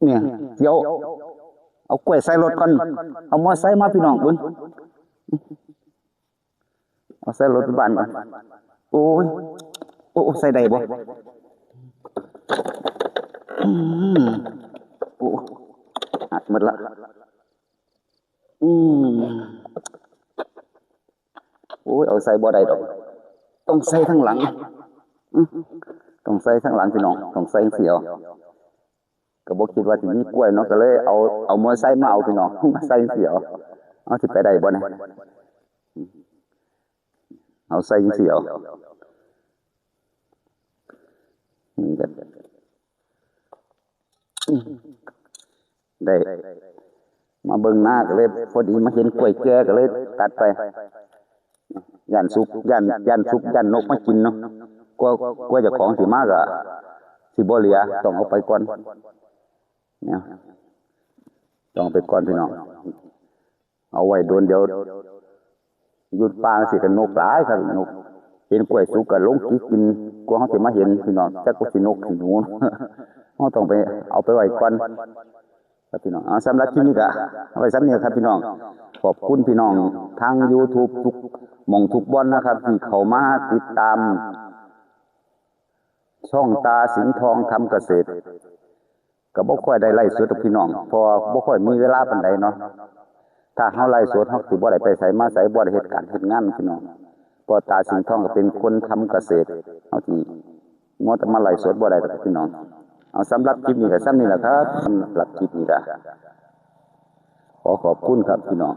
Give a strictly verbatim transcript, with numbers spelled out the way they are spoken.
เนี่ย เดี๋ยว เอากล้วยใส่รถก่อน เอามอไซค์มาพี่น้องเบิ่ง เอาใส่รถไปบ้านก่อน โอ้ย โอ้ ใส่ได้บ่ อืม โอ้ หักหมดละ อืม โอ้ย เอาใส่บ่ได้ดอก ต้องใส่ทั้งหลัง อืม ต้องใส่ทั้งหลังพี่น้อง ต้องใส่จั่งซี้เอา ก็บ่คิดว่าสิมีกล้วยเนาะ ก็เลยเอา เอามอไซค์มาเอาพี่น้อง มาใส่จั่งซี้เอา เอาสิไปได้บ่เนี่ย เอาใส่จั่งซี้เอา นี่ก็ ได้ มาเบิ่งนาก็เลย พอดีมาเห็นกล้วยแก่ก็เลยตัดไป ย่านสุก ย่าน ย่านสุก ย่านนกมากินเนาะ กลัว กลัวเจ้าของสิมาก็สิบ่เหลือ ต้องเอาไปก่อน เนี่ย ต้องเอาไปก่อนพี่น้อง เอาไว้โดนเดี๋ยว หยุดป่าสิกันนกหลายครับ นก เห็นกล้วยสุกก็ลงกิกกิน กลัวเขาสิมาเห็นพี่น้อง จักก็สินกสิหนู เขาต้องไป เอาไปไว้ก่อน ครับพี่น้อง เอา สำหรับคลิปนี้ก็เอาไว้ส่ำนี้ครับพี่น้อง ขอบคุณพี่น้องทาง YouTube ทุกหม่องทุกบ่อนนะครับ ที่เข้ามาติดตาม ช่องตาสิงห์ทองทำเกษตร ก็บ่ค่อยได้ไลฟ์สดกับพี่น้อง เพราะว่าบ่ค่อยมีเวลาปานใดเนาะ ถ้าเฮาไลฟ์สดเฮาสิบ่ได้ไปไสมาไส บ่ได้เฮ็ดการเฮ็ดงานพี่น้อง เพราะตาสิงห์ทองก็เป็นคนทำเกษตร เฮาสิมัวแต่มาไลฟ์สดบ่ได้ดอกพี่น้อง เอา สำหรับคลิปนี้ก็ส่ำนี้แหละครับ สำหรับคลิปนี้ก็ขอขอบคุณครับพี่น้อง